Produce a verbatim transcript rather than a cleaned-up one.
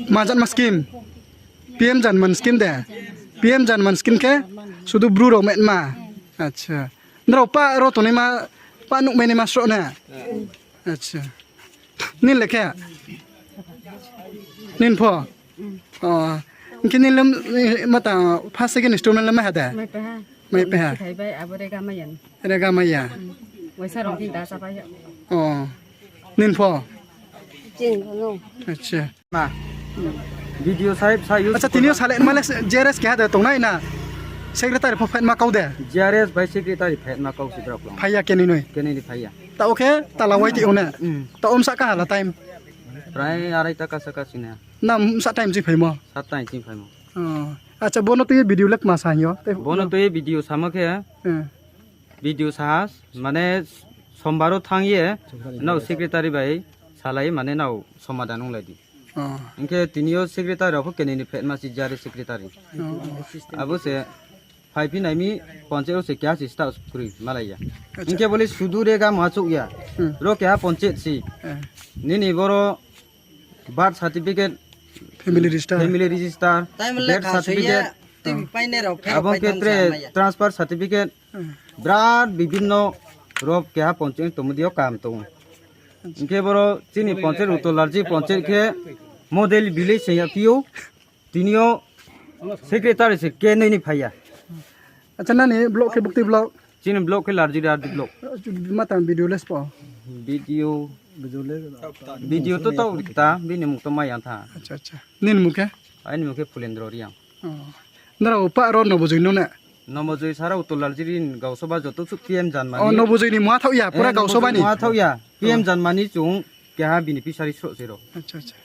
Majatma scheme. P M Janman scheme de. P M Janman scheme khe sudu bru rok metma. Acha. Nrao pa ro tonima pa nukmani masro na. Acha. Nin lekhe? Nin pho? Oh. Hingke nin lem, eh, mata first second installment lem hada? Mai peha. Mai peha. Khai bai abo rega mayan. Rega maya. Waisa rong thik da sa pai. Oh. Nin pho? Chin no. Acha. Ma. Video sahib sa use. Acha, tini sale male G R S ke hada tongnai na? Secretary pho phaima kau de. G R S bai secretary phaima kau si drop long. Phaiya kenini noi. Kenini phaiya. Ta oke, ta lawai ti ona. Mm. Ta om sa ka hala time. Prai arai ta ka sa ka sina. Na, um, sa time si phaimo? Sa time si phaimo. Oh. Acha, bono twi video lek ma sa yo. Bono twi video sama khe. Eh. Video sahas, mane sombaro thang ye, no secretary bai salai, mane no somadan wng lai di. Oh. Hingke tini o secretary rok khe nini phet ma si jari secretary. Oh. Abo se phai phi nai mi ponche o se kya si sta kuri malai ya. Acha. Hingke bole sudu re ga ma chuk ya. Hmm. Ro kya ponche si. Eh. Nini boro birth certificate, family register, family register, time death lekha certificate, suya, twi paine rok khe abong pai khe tong tre sa maya. Transfer certificate, hmm, birat bibinno rok keha ponchayat tomodio kam tongo. Hingke boro chini ponchayat Uttolarji ponchayat khe model village se ya pio, tinio secretary se kenini phaiya. Acha, nani block khe bukti block? Chini block khe Larjiri R D block. Matang video les po? Video, video to tau ta, bini mung to maya tha. Acha, acha. Nini mung khe? Aini mung khe Phulendra Reang. Oh. Nara upa ro no bujui no na? No bujui sara Uttolarjiri ni gaosoba joto su P M Janmani. Oh, no bujui ni mwa thau ya, pura gaosoba ni. Mwa thau ya. P M Janmani chung keha bini pisari sro siro. Acha, acha.